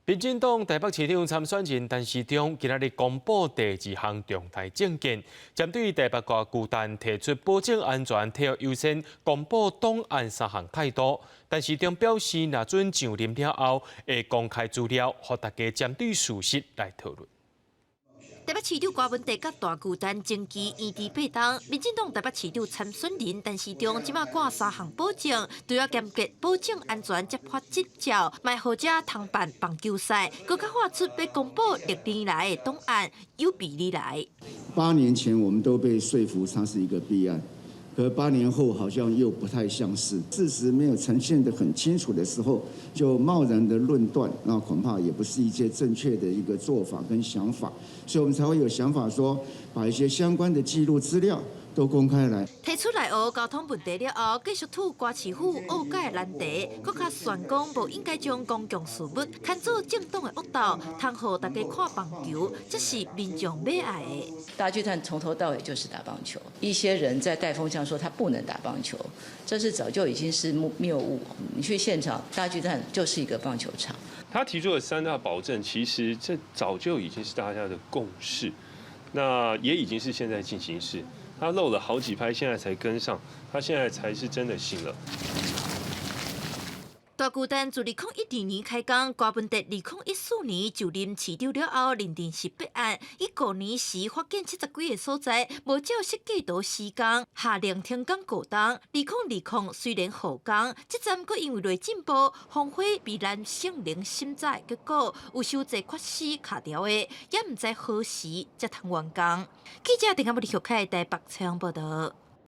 民進黨台北市長參選人陳時中今仔日公布第二項重大政見，針對台北大巨蛋提出保證安全、體育優先、公布檔案三項態度。陳時中表示，若準上任了後，會公開資料，予大家針對事實來討論。台北市長柯文哲佮大巨蛋爭議延遲8冬，民進黨台北市長參選人陳時中這馬掛三項保證，除了嚴格保證安全執法執照，嘛予遮通辦棒球賽，閣較喊出欲公布歷年來的檔案，有備而來。 8年前我們都被說服它是一個弊案，可8年後好像又不太像是，事實沒有呈現得很清楚的時候，就貿然的論斷，那恐怕也不是一些正確的一個做法跟想法，所以我們才會有想法說，把一些相關的記錄資料都公開來。提出來學交通問題了後，繼續吐柯市府惡改難題，閣較宣講無應該將公共事務牽做政黨的惡鬥，通予大家看棒球，這是民眾欲愛的。大巨蛋從頭到尾就是打棒球，一些人在帶風向說他不能打棒球，這是早就已經是謬誤。你去現場，大巨蛋就是一個棒球場。他提出的三大保證，其實這早就已經是大家的共識，那也已經是現在進行式。他漏了好幾拍，現在才跟上，他現在才是真的醒了。大巨蛋自2012年開工，柯文哲2014年就任市長了後，認定是弊案。以5年時發現70幾个所在無照設計圖施工，下令停工5冬。2020雖然復工，這陣閣因為內政部風火避難性能審查的結果，有傷濟缺失卡掉的，也毋知何時才通完工。記者鄭阿無立開台北採訪報道。